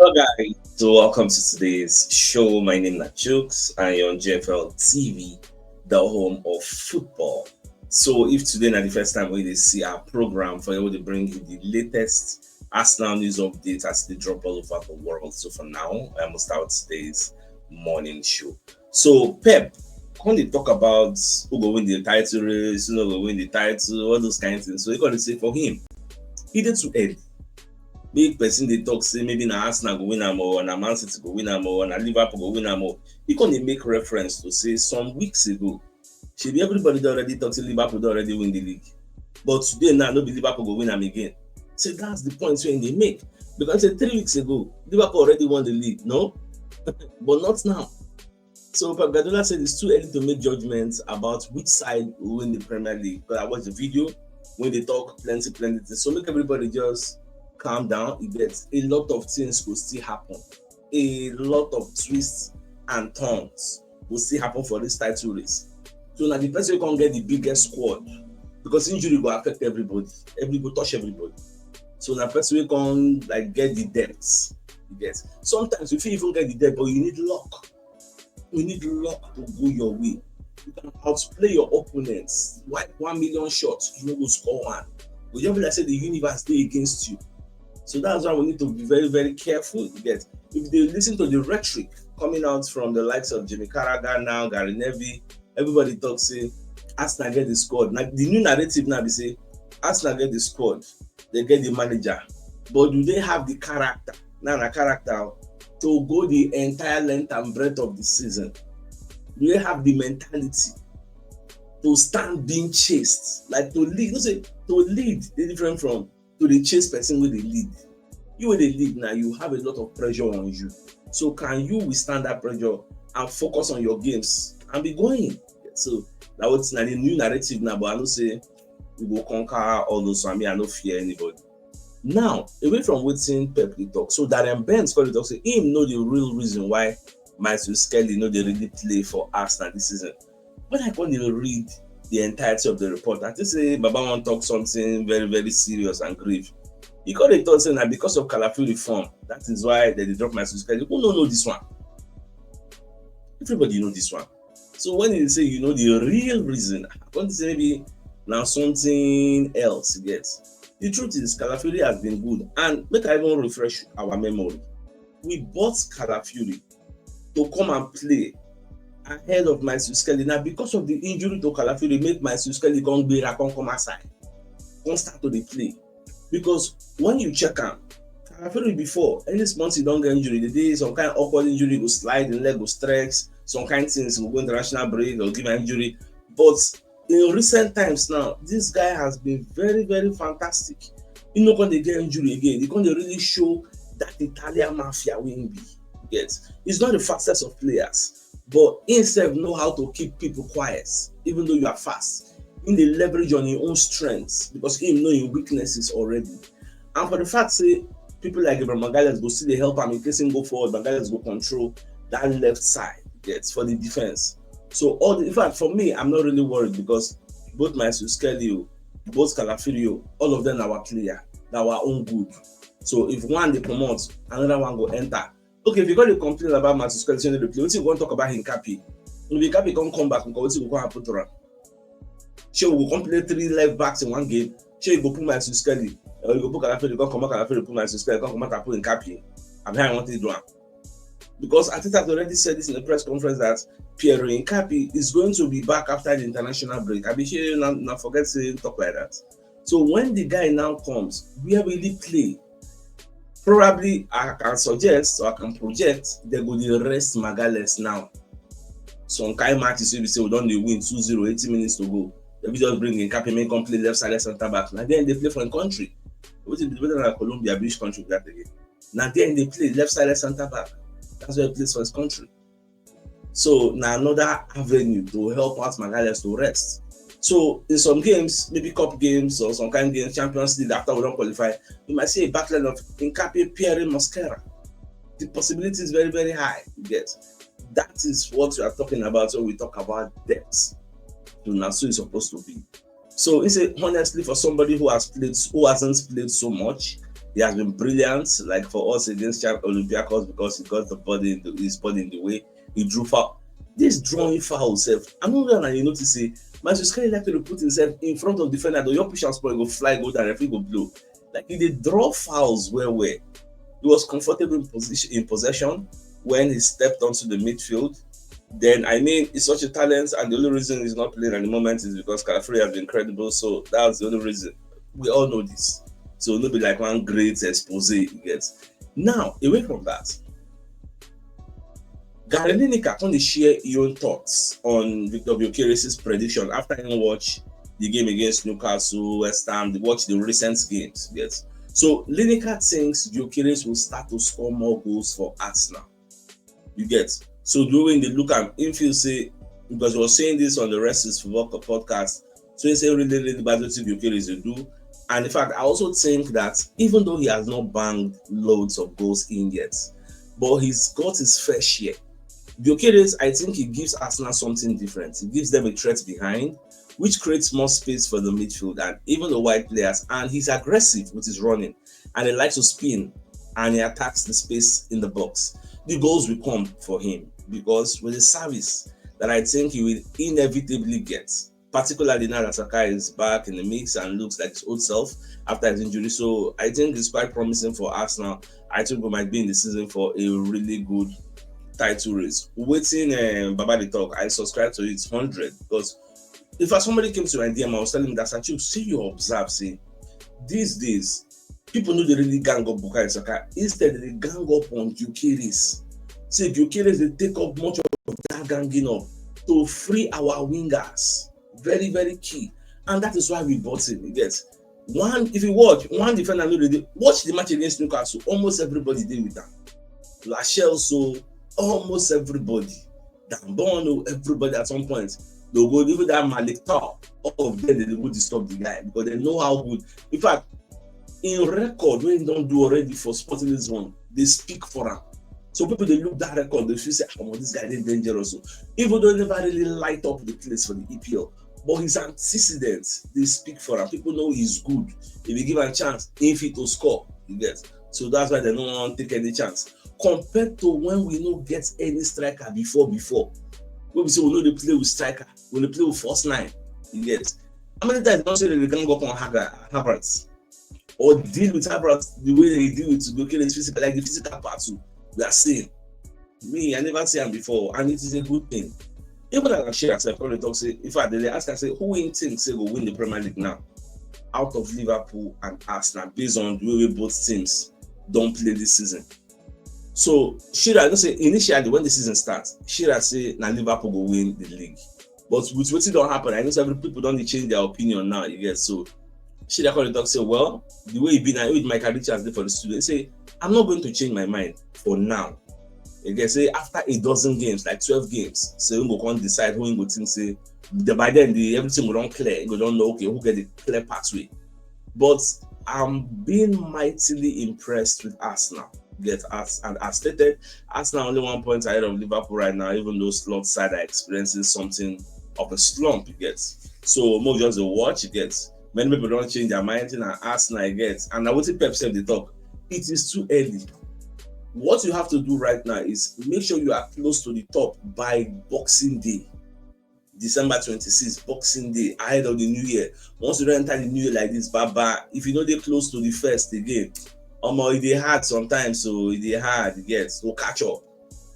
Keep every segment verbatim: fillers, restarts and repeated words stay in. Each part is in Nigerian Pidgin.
Hello guys, so welcome to today's show. My name is Chooks and you're on G F L T V, the home of football. So if today na the first time wey you dey see our program, for you to bring you the latest Arsenal news updates as they drop all over the world. So for now, I must start today's morning show. So Pep, come dey talk about who go win the title race, who no go win the title, all those kind of things. So you gotta say for him, he dey too early. Make person dey talk say maybe na Arsenal go win am or na Man City go win am or na Liverpool go win am or he come dey make reference to say some weeks ago, shebi everybody don already talk say Liverpool don already win the league. But today now, no be Liverpool go win am again. So that's the point wey they make. Because say three weeks ago, Liverpool already won the league, no? But not now. So Pep Guardiola said it's too early to make judgments about which side will win the Premier League. Because I watched the video when they talk plenty, plenty things. So make everybody just calm down. You get, a lot of things will still happen. A lot of twists and turns will still happen for this title race. So now the person who can get the biggest squad, because injury will affect everybody. Everybody touch everybody. So now person who can, like, get the depths. You get, sometimes you fit even get the depth, but you need luck. You need luck to go your way. You can outplay your opponents, wipe one million shots, you no go score one. But you be like say the universe dey against you. So that's why we need to be very, very careful. You get, if they listen to the rhetoric coming out from the likes of Jimmy Carragher now, Gary Neville, everybody talk say Arsenal get the squad. Now the new narrative now be say Arsenal get the squad, they get the manager, but do they have the character? Now na character o, to go the entire length and breadth of the season. Do they have the mentality to stand being chased, like to lead? You know say to lead dey different from to dey chase person wey dey lead. You wey dey lead now, you have a lot of pressure on you. So can you withstand that pressure and focus on your games and be going? So that was na the new narrative now, but I know say we go conquer all those. So I mean, I no fear anybody. Now, away from wetin Pep dey talk, so Darren Bent come dey talk say him know the real reason why Michael Skelly no dey really play for Arsenal this season. When I come dey read the entirety of the report, I think say Baba wan talk something very, very serious and grave. He come dey talk say na because of Calafiori form, that is why they dey drop Michael Skelly. Who no know this one? Everybody know this one. So when you say you know the real reason, I want to say maybe now something else. You get, the truth is Calafiori has been good, and make I even refresh our memory. We bought Calafiori to come and play ahead of Michael Skelly. Now because of the injury to Calafiori, make Michael Skelly come gbera, come come outside, come start to dey play. Because when you check am, Calafiori before, any small thing don get injury. The day some kind awkward injury go slide, the leg go stretch, some kind things go go international break or give an injury. But in recent times now, this guy has been very, very fantastic. He no come dey get injury again. He come dey really show that Italian mafia wey he be. Yes, he's not the fastest of players, but he himself know how to keep people quiet, even though you are fast. He dey leverage on his own strengths because he know his weaknesses already. And for the fact say people like Gabriel Magalhaes go still dey help am in case he go forward, Magalhaes go control that left side, yes, for the defense. So all the, in fact, for me, I'm not really worried because both Michael Skelly, both Calafiori, all of them are our player, na our own good. So if one dey comot, another one go enter. Okay, if you go dey complain about Michael Skelly say no dey play, wetin you wan talk about Hincapié? If Hincapié come come back, nko, wetin go come happen to am? Shey we go come play three left backs in one game? Shey you go put Michael Skelly, or you go put Calafiori, come comot Calafiori, put Michael Skelly, come comot and put Hincapié? Abi how you wan take do am? Because Arteta has already said this in the press conference that Pierre Hincapié is going to be back after the international break. Abi shey una, una forget say talk like that? So when the guy now comes, where will he play? Probably I can suggest or I can project they go dey rest Magalhaes now. Some kind matches wey be say we don dey win two zero, eighty minutes to go. They fit just bring Hincapié, make come play left side, left center back. Na there they play for im country. Wetin be better than Colombia, which country be that again? Na there they play left side, left center back. That's where he plays for his country. So na another avenue to help out Magalhaes to rest. So in some games, maybe cup games or some kind of games, Champions League, after we don qualify, you might see a back line of Hincapié, Pierre, Mosquera. The possibility is very, very high. You get, that is what we are talking about when we talk about depth. So na so it's supposed to be. So he say, honestly, for somebody who has played, who hasn't played so much, He has been brilliant, like for us against Olympiacos, because he got the body in the, his body in the way. He drew foul. This drawing foul self, I know that you notice it. Matheus Cunha like to put himself in front of defender. The young push and spoil go fly go down, referee go blow. Like he dey draw fouls well well. He was comfortable in position in possession when he stepped onto the midfield. Then I mean, it's such a talent, and the only reason he's not playing at the moment is because Calafiori has been incredible. So that's the only reason. We all know this. So no be like one great expose he gets. Now, away from that, Gary Lineker come dey share your own thoughts on Victor Gyökeres' prediction after he watch the game against Newcastle, West Ham, watch the recent games. Yes. So Lineker thinks Gyökeres will start to score more goals for Arsenal. You get. So the way they look at him, feel say, because he was saying this on the Rest is Football podcast, so he say really, really bad what Gyökeres dey do. And in fact, I also think that even though he has not banged loads of goals in yet, but he's got his fair share. Gyökeres, I think he gives Arsenal something different. He gives them a threat behind, which creates more space for the midfield and even the wide players. And he's aggressive with his running, and he likes to spin, and he attacks the space in the box. The goals will come for him because with the service that I think he will inevitably get, particularly now that Sakai is back in the mix and looks like his old self after his injury. So I think it's quite promising for Arsenal. I think we might be in the season for a really good title race. Waiting, um, Baba the talk. I subscribe to it hundred because if somebody came to my D M, I was telling him that Sachi, see, you observe, see, these days people no dey really gang up Bukayo Saka. Instead, they gang up on Gyökeres. Say Gyökeres dey take up much of that ganging up to free our wingers. Very, very key. And that is why we bought him. You get. One, if you watch, one defender no dey, watch the match against Newcastle. Almost everybody dey with am. Lascelles, so almost everybody. Dan Burn, oh, everybody at some point. They'll go, even that Malik Tah, all of them, they go disturb the guy because they know how good. In fact, in record, when he don do already for Sporting Lisbon, they speak for am. So people dey look that record, they feel say, "Oh, this guy dey dangerous." So even though he never really light up the place for the E P L, but his antecedents, they speak for am. People know he's good. If you give am chance, he fit to score, you get. So that's why they no wan take any chance. Compared to when we no get any striker before, before. When we say we no dey play with striker, we dey play with first nine, you get. How many times don say they dey gang up on Havertz? Or deal with Havertz the way they deal with Gyökeres physical, like the physical battle we are seeing. Me, I never see am before, and it is a good thing. Even as I share, as I probably talk, say, in fact, they ask, I say, who in think say go win the Premier League now? Out of Liverpool and Arsenal, based on the way both teams don play this season. So, Shira, I know say initially when the season starts, Shira say na Liverpool go win the league. But with wetin don happen, I know say every people don dey change their opinion now, you get. So, Shira come dey talk say, well, the way e be now, with Michael Richards dey for the studio, he say, I'm not going to change my mind for now. You get, say after a dozen games, like twelve games, say we go come decide who we go think say, the, by then, the, everything go don clear, we go don know, okay, who get the clear pathway. But I'm being mightily impressed with Arsenal. Get as and as stated, Arsenal only one point ahead of Liverpool right now, even though Slot side are experiencing something of a slump, you get. So more just a watch, you get. Many people don change their mind, and Arsenal, you get. And na wetin Pep sef dey talk, it is too early. What you have to do right now is make sure you are close to the top by Boxing Day, December twenty-sixth, Boxing Day, ahead of the new year. Once you don enter the new year like this, baba, if you no dey close to the first again, omo, e dey hard sometimes, so e dey hard, you get, to catch up.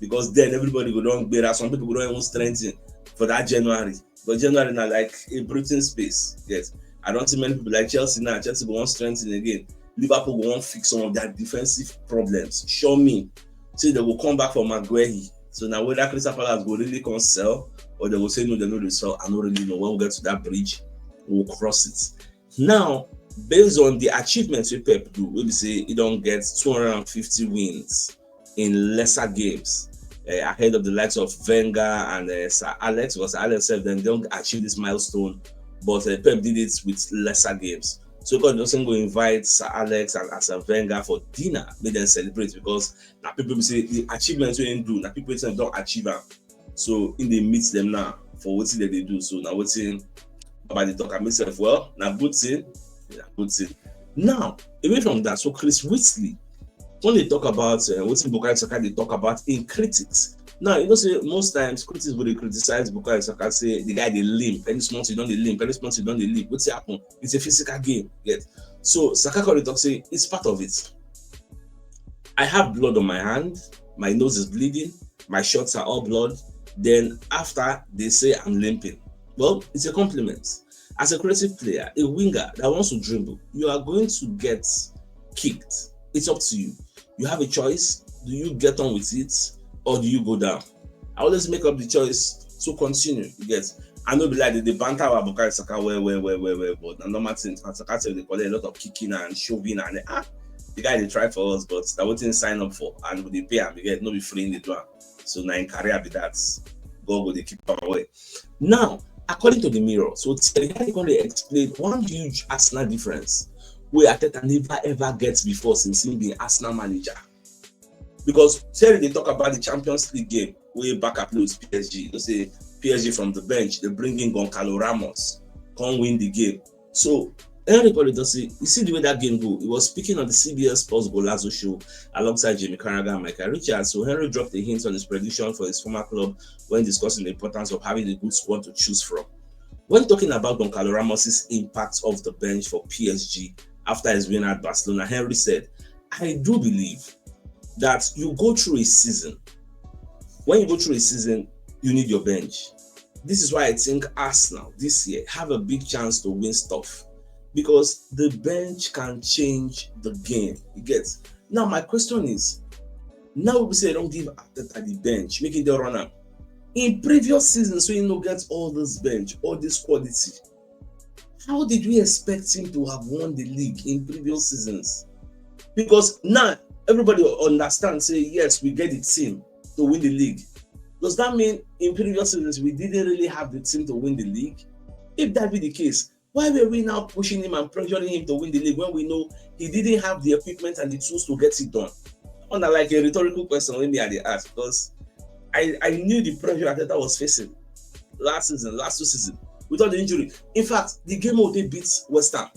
Because then everybody go don gbera, some people go don even strengthen for that January. But January na like a breathing space, you get. I don see many people like Chelsea now. Chelsea go wan strengthen again. Liverpool go wan fix some of their defensive problems. Show me say they go come back for Maguire. So now whether Crystal Palace go really come sell or they go say no, they no dey sell, I no really know. When we get to that bridge, we'll cross it. Now, based on the achievements wey Pep do, wey be say he don get two hundred and fifty wins in lesser games, eh, ahead of the likes of Wenger and, eh, Sir Alex. Because Sir Alex sef, dem don achieve this milestone, but, eh, Pep did it with lesser games. So God doesn't go invite Sir Alex and Arsene Wenger for dinner, make dem celebrate, because na people be say the achievements wey him do, na people wey don achieve am. So him dey meet them now for wetin dem dey do. So na wetin Baba dey talk am himself. Well, na good thing, na good thing. Now, away from that, so Chris Wheatley, when they talk about uh, what Bukayo Saka, they talk about in critics. Now, you know, say most times critics will criticize Bukayo Saka, say the guy they limp, any small thing don't they limp, any small thing don't they limp. What's happen? It's a physical game, yet. So Saka come talk say it's part of it. I have blood on my hand, my nose is bleeding, my shorts are all blood. Then after they say I'm limping. Well, it's a compliment. As a creative player, a winger that wants to dribble, you are going to get kicked. It's up to you. You have a choice. Do you get on with it or do you go down? I always make up the choice to continue. You get. I know be like the banter about Bukayo Saka well, well, well, well, well, but na normal thing. Saka say they collect a lot of kicking and shoving and ah, the guy they try for us, but that waiting sign up for and they pay and we get no be free in the door. So now in career be that. God go they keep am away. Now, according to the mirror, so Thierry Henry going to explain one huge Arsenal difference where Arteta never ever gets before since he been Arsenal manager. Because Thierry they talk about the Champions League game way back up with P S G. They say P S G from the bench, they bring in Goncalo Ramos, come win the game. So Henry Polit say, you see the way that game go. He was speaking on the C B S Sports Golazo show alongside Jimmy Carragher and Michael Richards. So Henry dropped a hint on his prediction for his former club when discussing the importance of having a good squad to choose from. When talking about Goncalo Ramos' impact off the bench for P S G after his win at Barcelona, Henry said, I do believe that you go through a season. When you go through a season, you need your bench. This is why I think Arsenal this year have a big chance to win stuff because the bench can change the game. You get. Now my question is, now we say don't give Arteta the bench, make it the runner. In previous seasons, so you know get all this bench, all this quality. How did we expect him to have won the league in previous seasons? Because now everybody understands, say yes, we get the team to win the league. Does that mean in previous seasons we didn't really have the team to win the league? If that be the case, why were we now pushing him and pressuring him to win the league when we know he didn't have the equipment and the tools to get it done? On like a rhetorical question, maybe I dey ask because I, I knew the pressure Arteta was facing last season, last two seasons, without the injury. In fact, the game wey they beat West Ham.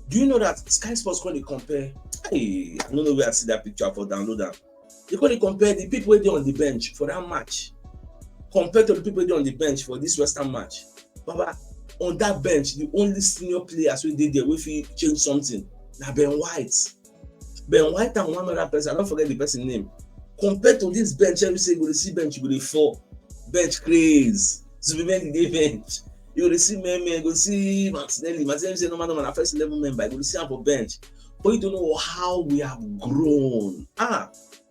Do you know that Sky Sports call it compare? Hey, I don't know where I see that picture for download them. They call it compare the people wey dey on the bench for that match compared to the people wey dey on the bench for this West Ham match. Baba, on that bench, the only senior players wey dey there wey fit change something na Ben White. Ben White and one other person, I don't forget the person name. Compared to this bench, every say you go dey see bench, you go dey fall. Bench craze. Zubimendi dey bench. You go dey see men, men, you go see Martinelli. Martinelli say no matter man, first eleven member, you go dey see am for bench. But you don't know how we have grown. Ah,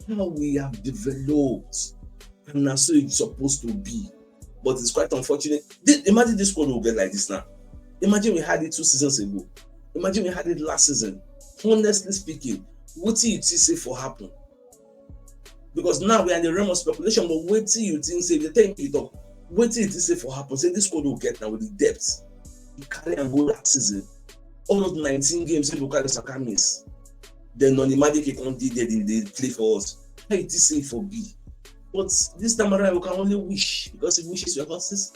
how we have developed. And that's so it's supposed to be. But it's quite unfortunate. This, imagine this squad will get like this now. Imagine we had it two seasons ago. Imagine we had it last season. Honestly speaking, what do you think say for happen? Because now we are in the realm of speculation, but wait till you think say the thing you talk. Wait till you think say for happen. Say this squad will get now with the depth. You carry and go last season. All those nineteen games people carry Saka miss. Then on the magic he can't did they, they play for us. How it is say for be? But this time around, we can only wish because if wishes were horses,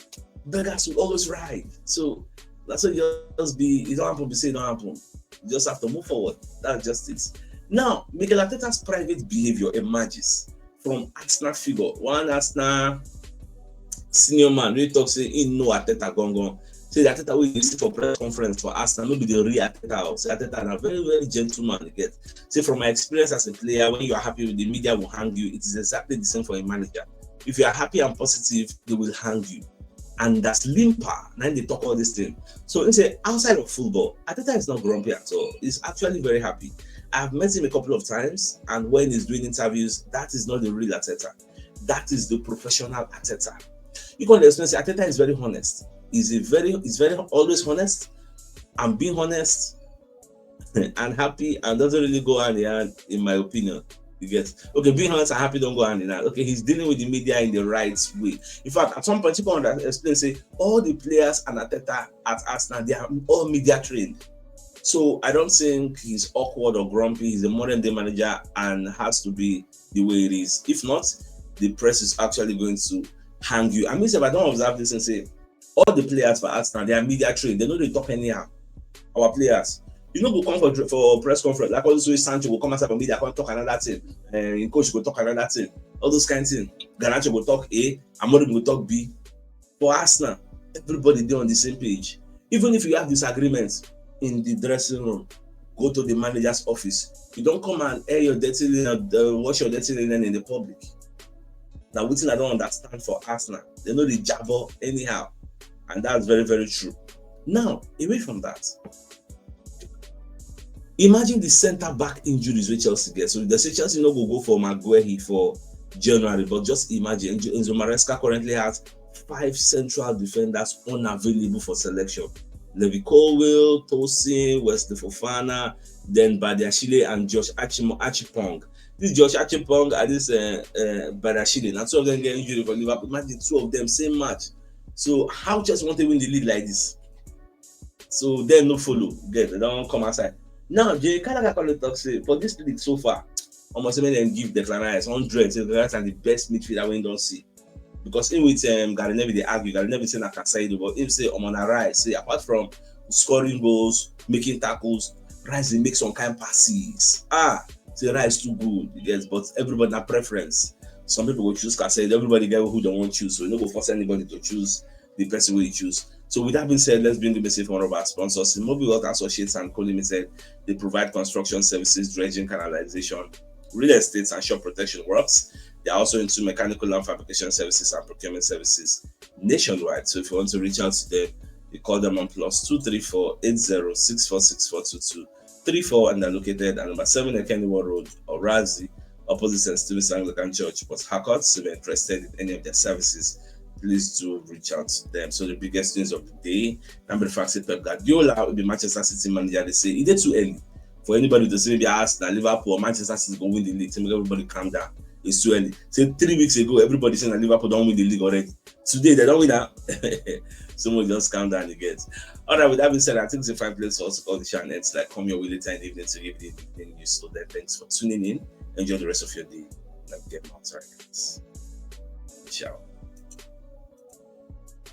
beggars will always ride. So that's what just be. It don't happen. Be say it don't happen. You just have to move forward. That's just it. Now, Mikel Arteta's private behavior emerges from Arsenal figure. One Arsenal senior man wey talk say he know Arteta gangan. Say the Arteta wey you see for press conference for Arsenal no be the real Arteta o. Say Arteta na very, very gentleman you get. Say from my experience as a player, when you are happy with the media will hang you, it is exactly the same for a manager. If you are happy and positive, they will hang you. And that's Limpa. Now they talk all this thing. So he say outside of football, Arteta is not grumpy at all. He's actually very happy. I've met him a couple of times, and when he's doing interviews, that is not the real Arteta. That is the professional Arteta. You can explain say Arteta is very honest. He's a very, he's very always honest and being honest and happy and doesn't really go hand in hand, in my opinion. You get. Okay, being honest and happy don't go hand in hand. Okay, he's dealing with the media in the right way. In fact, at some point, you can explain say all the players and Arteta at Arsenal, they are all media trained. So I don't think he's awkward or grumpy. He's a modern day manager and has to be the way it is. If not, the press is actually going to hang you. I mean, if I don't observe this and say all the players for Arsenal, they are media trained. They know they talk anyhow. Our players, You no go come for for press conference like all this way Sancho go come outside for media come talk another thing. Uh, coach go talk another thing. All those kind of things. Garnacho go talk A, Amorim go talk B. For Arsenal, everybody dey on the same page. Even if you have disagreements in the dressing room, go to the manager's office. You don't come and air your dirty linen, uh, wash your dirty linen in the public. Now, wetin I don't understand for Arsenal, they know the jabber anyhow, and that's very very true. Now, away from that, imagine the center back injuries wey Chelsea get. So they say Chelsea no go go for Maguire for January, but just imagine Enzo Maresca currently has five central defenders unavailable for selection. Levi Colwill, Tosin, Wesley Fofana, then Badiashile and Josh Achimo Achipong. This Josh Achipong and this uh, uh, Badiashile, now two of them get injury for Liverpool. Imagine two of them same match. So how Chelsea want to win the league like this? So then no follow. Get they don't come outside. Now Jay Carragher come talk say for this league so far, almost many them give Declan Rice hundred. Say Declan Rice are the best midfielder we don't see. Because in with um, Gary Neville they argue, Gary Neville say na Casado, but if say I'm on a Rice, say apart from scoring goals, making tackles, Rice they make some kind passes. Ah, say Rice too good, yes, but everybody na preference. Some people will choose Casado, everybody get who they want choose, so you no go force anybody to choose the person we choose. So with that being said, let's bring the message from one of our sponsors, Mobile Wealth Associates and Co Limited. They provide construction services, dredging, canalization, real estate, and shop protection works. They are also into mechanical and fabrication services and procurement services nationwide. So if you want to reach out to them, you call them on plus two three four eight zero six four six four two two three four, and they're located at number seven Ekeniwa Road, Orazi, opposite St. Stephen's Anglican Church, Port Harcourt. So if you're interested in any of their services, please do reach out to them. So the biggest news of the day, number five, say Pep Guardiola will be Manchester City manager. They say it is too early for anybody to say maybe Arsenal, Liverpool, or Manchester City go win the league. So make everybody calm down. It's too early. Say three weeks ago, everybody said that Liverpool don't win the league already. Today they don't win that. So we just calm down again. All right, with that being said, I think it's a fine place for us to call the show and end. Like, come your way later in the evening to give the evening news. So then, thanks for tuning in. Enjoy the rest of your day. Like, get out, right, guys. Ciao.